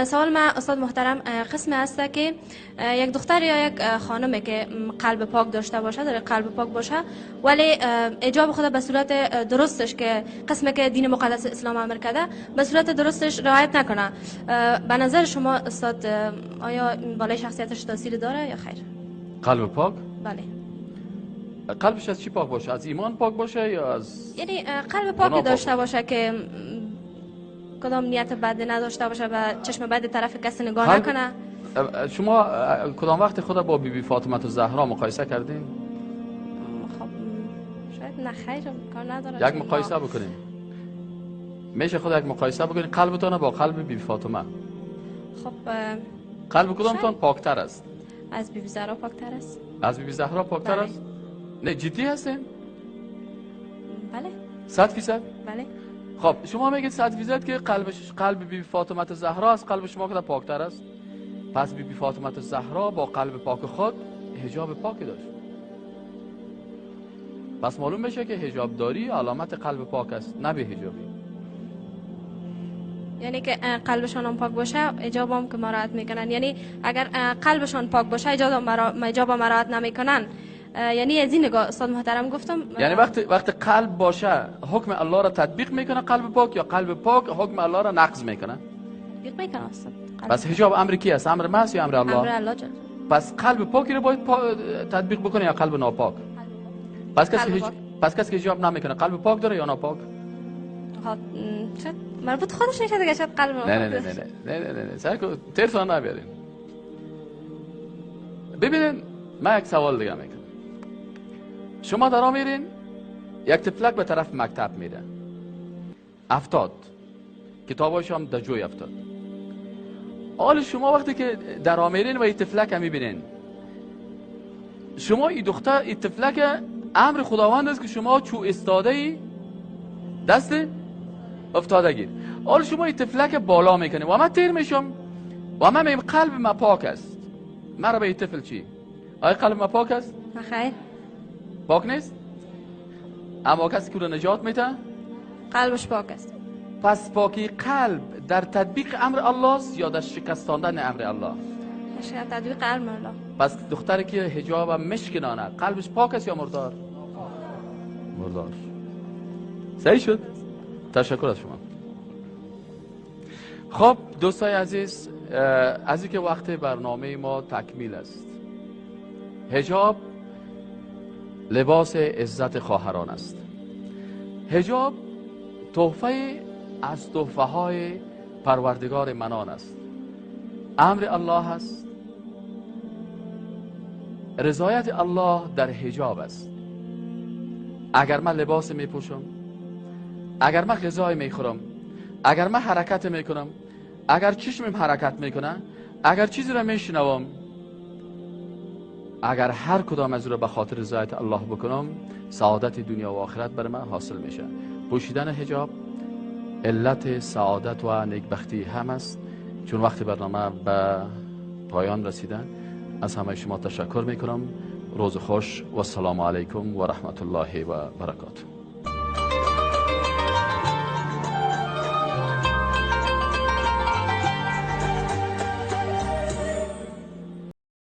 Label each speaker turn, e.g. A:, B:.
A: سوال من استاد محترم قسم است که یک دختر یا یک خانمه که قلب پاک داشته باشه، در قلب پاک باشه، ولی حجاب خود به صورت درستش که قسمه که دین مقدس اسلام امر کرده به صورت درستش رعایت نکنه، به نظر شما استاد آیا بالای شخصیتش تاثیر داره یا خیر؟
B: قلب پاک؟
A: بله.
B: قلبش از چی پاک باشه؟ از ایمان پاک باشه یا از
A: یعنی قلب پاک داشته باشه که کدام نیت بد نداشته باشه و چشم بد طرف کسی نگاه نکنه.
B: شما کدام وقت خود با بیبی فاطمه زهرا مقایسه کردین؟
A: خب شاید نه، خیر کار نداره.
B: یک مقایسه بکنیم. میشه خود یک مقایسه بکنین قلبتون با قلب بیبی فاطمه.
A: خب
B: قلب کدامتون پاکتر است؟
A: از بیبی زهرا پاکتر است.
B: از بیبی زهرا پاکتر است؟ نه جدی هستین؟
A: بله.
B: 100%؟
A: بله.
B: خب شما میگید 100% که قلب بیبی فاطمه زهرا از قلب شما که پاکتر است. پس بیبی فاطمه زهرا با قلب پاک خود حجاب پاک داشت. پس معلوم میشه که حجاب داری علامت قلب پاک است، نه بی حجابی.
A: یعنی که قلبشان هم پاک باشه حجاب هم که مراعات میکنن، یعنی اگر قلبشان پاک باشه حجاب مراعات نمیکنن. یعنی از این نگاه استاد محترم گفتم،
B: یعنی وقتی قلب باشه حکم الله را تطبیق میکنه قلب پاک، یا قلب پاک حکم الله را نقض میکنه؟
A: تطبیق میکنه استاد.
B: پس حجاب امر کی است؟ امر ما یا امر الله؟
A: امر الله جل.
B: پس قلب پاکی رو باید تطبیق بکنه یا قلب ناپاک؟ پس کسی که حجاب نمیکنه قلب پاک داره یا ناپاک؟
A: خب شاید مربوط خودش نشه دیگه، شاید قلب
B: نه نه نه نه نه نه نه سعی کن تلفن نبیارین. ببینین من یک سوال دیگه میکنم. شما درا میرین یک طفلک به طرف مکتب میره، افتاد، کتاباش هم در جوی افتاد. حال شما وقتی که درا میرین و این طفلک هم میبینین، شما این دختر این طفلک امر خداوند است که شما چو استاده ای دست افتاده گیر. حال شما این طفلک بالا میکنه و من تیر میشم و من میگم قلب ما پاک است، مرا به این طفل چی؟ آیا قلب ما پاک است؟
A: خیر
B: پاک نیست. اما کسی که رو نجات میده
A: قلبش پاک است.
B: پس پاکی قلب در تطبیق امر الله است یا در شکستاندن امر الله؟
A: در تطبیق امر الله.
B: پس دختری که حجاب مشکنانه قلبش پاک است یا مردار؟ مردار. صحیح شد؟ تشکر از شما. خب دوستای عزیز، از اینکه وقت برنامه ما تکمیل است. حجاب لباس عزت خواهران است. حجاب تحفه از تحفه های پروردگار منان است. امر الله است. رضایت الله در حجاب است. اگر من لباس می پوشم، اگر من غذای می خورم، اگر من حرکت می کنم، اگر چشمم حرکت می کنه، اگر چیزی را می شنوم، اگر هر کدام از او را به خاطر رضایت الله بکنم، سعادت دنیا و آخرت بر من حاصل میشه. پوشیدن حجاب علت سعادت و نیکبختی هم است. چون وقت برنامه به پایان رسیده، از همه شما تشکر میکنم. روز خوش و السلام علیکم و رحمت الله و برکاته.